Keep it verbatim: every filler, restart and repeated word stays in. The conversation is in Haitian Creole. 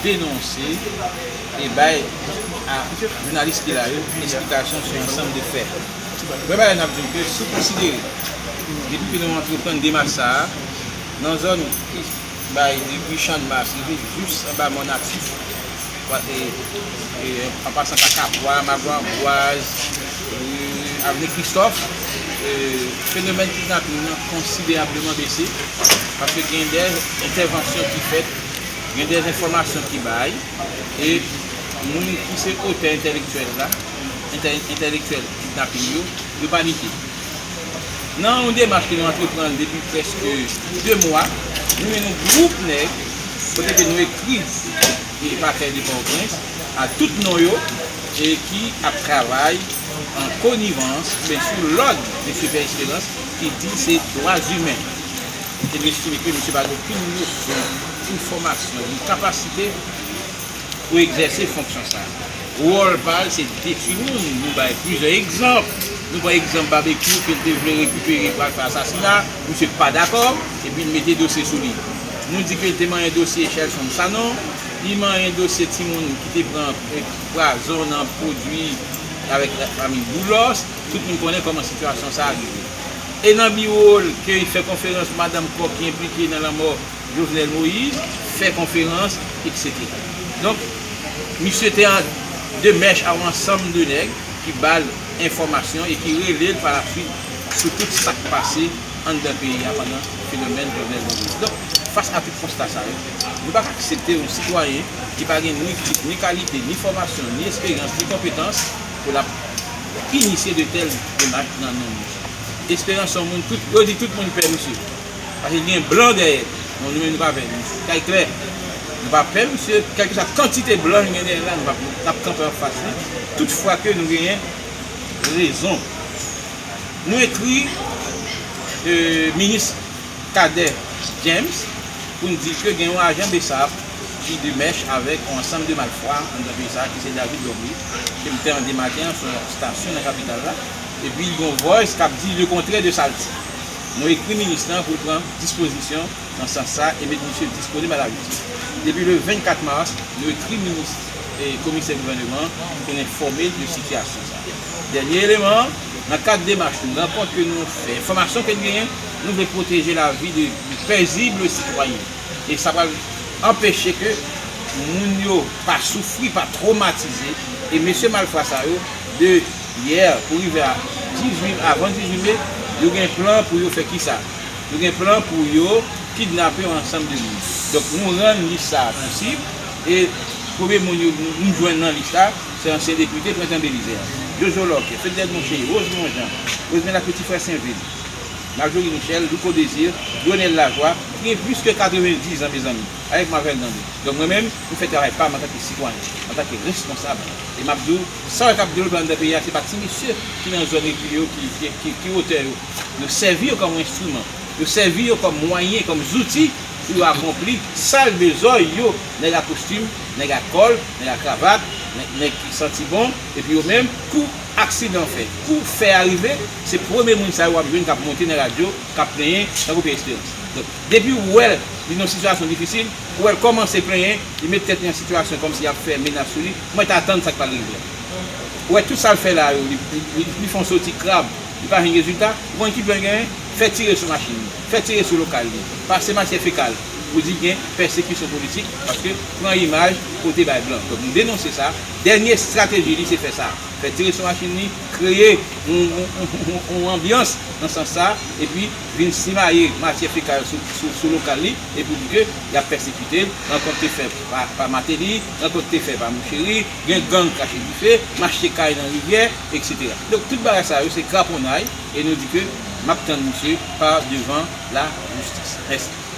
denonse e bay a jounalis ki la yo esplikasyon sou ansanm de fè. Premye bagay n ap di w ke si w konsidere, depi ke nou antreprann demach sa a, nan zòn ki bay depi Channmas rive jis anba Mòn Aktif, e, e, an pasan pa Kapwa, Magway Anbwaz, e, Avni Kristòf, e, fenomèn kidnaping nan konsiderableman bese, paske gen de entèvansyon ki fèt, gen de enfòmasyon ki bay, e moun ki se otè entèlektyèl la, entè-, entèlektyèl kidnaping yo, yo panike. Nan yon demach ke nou antreprann depi prèske de mwa, nou menm yon gwoup nèg, kote ke nou ekri e pakè de Pòtoprens, a tout non yo, e ki ap travay an konivans, oubyen sou lòd mesye Pè Esperans, ki di se dwa imen. E nou estime ke misye pa gen okenn nosyon, okenn fòmasyon, okenn kapasite pou egzèse fonksyon sa a. Wòl pa l se detwi moun. Nou bay plizyè egzanp. Nou pran egzanp Babekyou ke l te vle rekipere pou al fè asasina. Misye pa dakò, epi l mete dosye sou li. Nou di ke l te manyen dosye Shelson Sanon, li manyen dosye timoun ki te pran, eh, pwazon nan pwodui avèk lafanmi Boulos. Tout moun konnen kòman sitiyasyon sa a rive. E nan biwo l ke l fè konferans pou madanm kòk ki enplike nan lanmò Jovenel Moïse, fè konferans, et cetera. Donk, misye te an demèch a yon ansanm de nèg ki ba l enfòmasyon e ki rele l pa la swit sou tout sa k pase anndan peyi a pandan fenomèn Jovenel Moïse. Donk, fas a tout konsta sa yo, nou pa ka aksepte yon sitwayen ki pa gen ni tit, ni kalite, ni fòmasyon, ni esperyans, ni konpetans pou l ap inisye de tèl demach nan non misye. Esperans se yon moun, tout, yo di tout moun pè misye. Paske gen blan dèyè. Non, nou menm nou pa pè misye. Kay klè. Nou pa pè misye, kèlkeswa kantite blan nou gen dèyè la, nou p ap, n ap kanpe anfas li. Toutfwa ke nou genyen rezon. Nou ekri, e, minis Cadet James pou n di ke gen yon ajan BSAP ki demèch avèk yon ansanm de malfwa anndan peyi sa a, ki se David Dormé, ke m te tande maten an sou yon stasyon nan kapital la, epi l gen yon voice k ap di lekontrè de sa l di. Nou ekri minis lan pou l pran dispozisyon nan sans sa e met misye disponib a la jistis. Depi le vennkat mas, nou ekri minis e komisè gouvèneman pou n enfòme l de sitiyasyon sa a. Dènye eleman an, nan kad demach nou, rankont ke nou fè, enfòmasyon ke n genyen, nou vle pwoteje lavi de, de pezib sitwayen. E sa pral anpeche ke moun yo pa soufri, pa twomatize. E mesye malfwa sa yo, de yè pou rive a dizuit, avan dizuit me, yo gen plan pou yo fè kisa? Yo gen plan pou yo kidnape yon ansanm de moun. Donk, nou rann lis sa a posib. E premye moun yo, nou, nou jwenn nan lis la, se ansyen depite Prentan Belize a. Jojo Lòkè, Fednèd Monchery, Rosemond Jean, Rosemena Petit Frère Sainvil, Marjorie Michel, Louko Désir, Dionel Lajoie, ki gen plis ke katrevenndizan, mezanmi, avèk Marvel Dandin. Donk, mwen menm, m fè travay pa m antanke sitwayen, antanke responsab. E m ap di w, sa w wè k ap devlope anndan peyi a, se pa ti mesye ki nan zòn epi yo, ki, ki, ki, ki otè yo. Yo sèvi yo kòm yon enstriman. Yo sèvi yo kòm mwayen, kòm zouti pou yo akonpli sal bezòy yo, nèg a kostim, nèg a kòl, nèg a kravat, nèg, nèg ki santi bon, epi yo menm, kou aksidan fèt, kou fè a rive, se premye moun sa yo w ap jwenn k ap monte nan radyo, k ap plenyen, tankou Pè Esperans. Donk, depi w wè l, li nan sitiyasyon difisil, ou wè l kòmanse plenyen, li met tèt li an sitiyasyon kòmsi y ap fè menas sou li, ou mèt atann sa k pral rive a. Ou wè tout sa l fè la yo, li, li, li, li fè yon soti krab, li pa jwenn rezilta, ou konn ki plan l genyen? Fè tire sou machin li, fè tire sou lokal li, pase matyè fekal, pou di gen pèsekisyon politik, paske pran imaj pou te bay blan. Donk, nou denonse sa, dènye estrateji li se fè sa. Fè tire sou machin li, kreye yon, yon, yon, yon, yon anbyans nan sans sa, epi vin simaye matyè fekal sou, sou, sou lokal li, epi di ke y ap pèsekite l, rankont te fè pa, pa Martelly, rankont te fè pa Monchery, gen gang krache dife, m achte kay nan Rivyè, et cetera. Donk, tout bagay sa yo, se kraponnay, e nou di ke m ap tann misye pa devan lajistis. Mèsi.